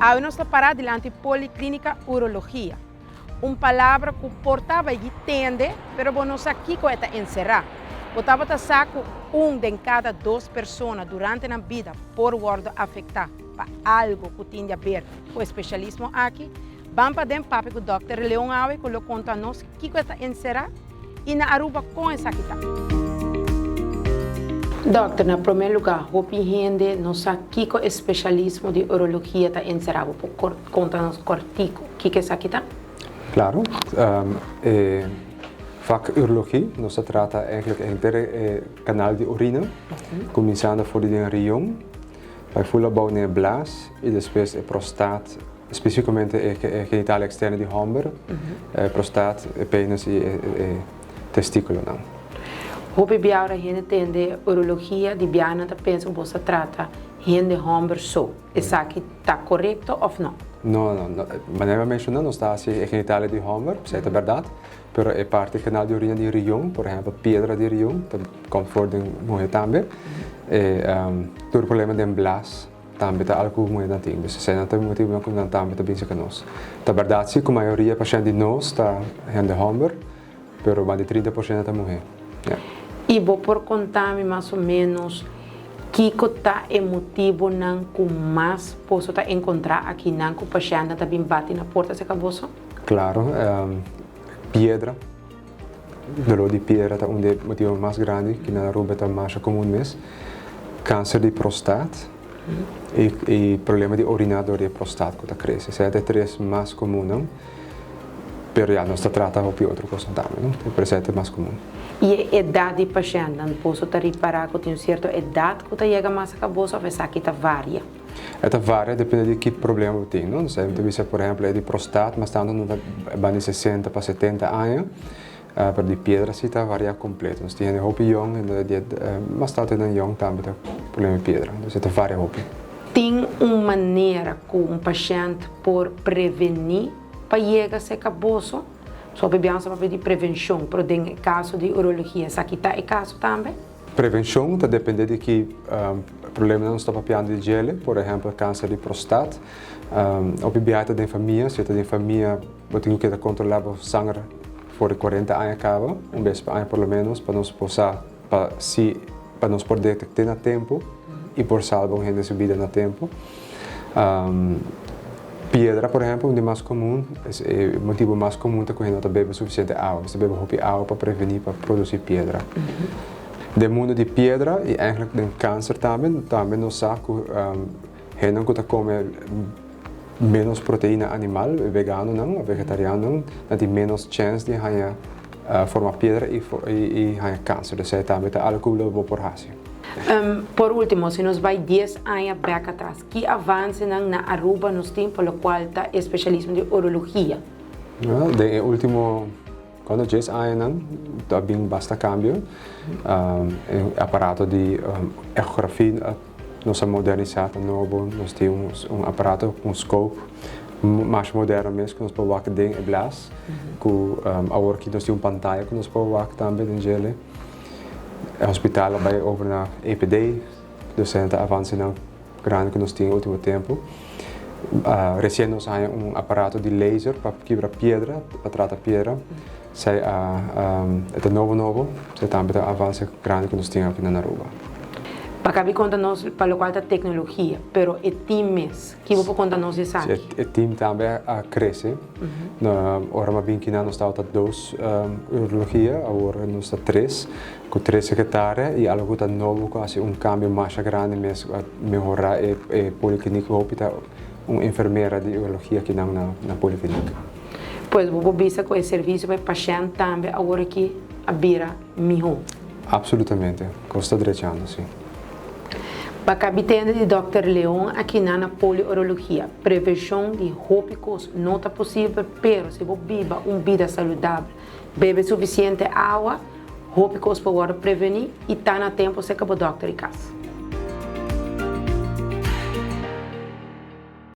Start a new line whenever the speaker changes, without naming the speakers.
Awe nos ta pará dilanti Poliklinika Urologia. Un palabra ku por ta baigi tende, pero bo no sa kiko e ta enserá. Bo tabata sa ku un den kada dos persona durante nan bida por wòrdu afektá pa algu ku tin di aber ku e spesialismo aki? Ban paden papia ku dòkter Leon awe ku lo konta nos kiko e ta enserá i na Aruba kon esaki ta. Dòkter, na promé lugá hopi hende no sa kiko e spesialismo di urologia ta enserá. Bo por konta nos kòrtiku kiko esaki ta?
Klaro. E vak urologie nos ta trata eigentlik henter e kanal di orina, kuminsando for di den rion, bai ful abou den e blaas i despues e prostaat. Spesifikamente e genitalia eksterno di hòmber, e prostat, e penis i e testikulonan.
Hopi bia ora hende tende urologia di bia nan ta pensa ku bo sa trata hende hòmber so. Esaki ta korekto òf no?
No, no. Manera mi a menshoná nos ta hasi e genitalia di hòmber, esei ta bèrdat, pero e parti kanal di orina di rion, por ehèmpel piedra di rion, ta kòm for den muhé tambe. E tur problema den blas. Tambe ta algu ku muhernan tin. Dus esei nan ta e motibunan ku nan tambe ta binse ku nos. Ta bèrdat si ku mayoria pashènt di nos ta hende hòmber, pero mas di 30% ta muhé. Ya.
I bo por konta mi mas o ménos kiko ta e motibunan ku mas boso ta enkontrá akinan ku pashèntnan ta bin bati na porta serka boso?
Klaro. Piedra. Doló di piedra ta un di e motibonan mas grandi ki na Aruba ta masha komun mes. Kanser di prostat i problema di oriná dor di e prostat ku ta krese. Esei ta e tres mas komunnan. Pero ya, nos ta trata hopi otro kosnan tambe, no? Pero esei ta e mas komun.
I e edat di pashèntnan, boso ta ripará ku tin un sierto edat ku ta yega mas a boso òf esaki ta varia?
E ta varia depende di ki problema bo tin, no? Nos ta bisa por ehempel e di prostat mas tanto no ta banda di 60 pa 70 aña, pero di piedra si ta varia completo. Nos tin hende hopi yong, hende di mas tanto hende yong tambe ta problema di piedra, entonces e ta varia hopi.
Tin un manera ku un pashènt por prevení pa yega serka boso? So hopi biaha nos ta papia di prevenshon, pero den e kaso di urologia esaki ta e kaso tambe?
Prevenshon ta depende di ki problemanan nos ta papiando di djele, por ehèmpel kanser di prostat. Hopi biaha ta den famia, si ta den famia bo tin ku keda kontrolá bo sanger for di kuarenta aña kaba, un bes pa aña por lo ménos, pa nos por sa pa si pa nos por detekt'é na tempu i por salba un hende su bida na tempu. Piedra por ehèmpel un di mas komun, e motibu mas komun ta ku hende no ta bebe sufisiente awa. Mester bebe hopi awa pa prevení pa produsí piedra. Den mundu di piedra i eigentlik den kanser tambe, tambe nos sa ku hendenan ku ta kome ménos proteina animal, e veganonan òf vegetarianonan, nan tin ménos chèns di haña forma piedra i haña kanser. Dus esei tambe ta algu ku lo bo por hasi.
Por último, si nos bai dies aña bèk atras, ki avansenan na Aruba nos tin pa lokual ta e spesialismo di urologia?
Den e último kuantu dies añanan ta bin basta kambio. E aparato di echografia nos a modernisá, ta nobo. Nos tin un aparato ku un scope mas moderno mes ku nos por wak den e blas. Ku awor aki nos tin un pantaya ku nos por wak tambe den djele. E hospital a bai over na EPD, dus esei ta avansenan grandi ku nos tin e ultimo tempu. Resien nos a haña un aparato di laser pa kibra piedra, pa trata piedra. Esei a e ta nobo nobo, esei tambe ta avanse grandi ku nos tin aki na Aruba.
Pa kabi konta nos pa lokual ta teknologia, pero e tim mes. Ki bo por konta nos di esaki?
Si, e team tambe a krese. Ora mi a bin kinan nos tabata dos urologia, awor nos ta tres, ku tres sekretaria i algu ku ta nobo ku a hasi un kambio masha grandi mes ku a mehorá e poliklinik hopi ta un enfermera di urologia kinan na poliklinik.
Pues bo por bisa ku e servisio pa e pashènt tambe awor aki a bira mihó?
Absolutamente, kos ta drechando si.
Pa kabitende di Dòkter Leon akinan na Poliorologia, prevenshon di hopi kos no ta posibel, pero si bo biba un bida saludabel, bebe sufisiente awa, hopi kos por wòrdu prevení i ta na tempu serka bo dòkter di kas.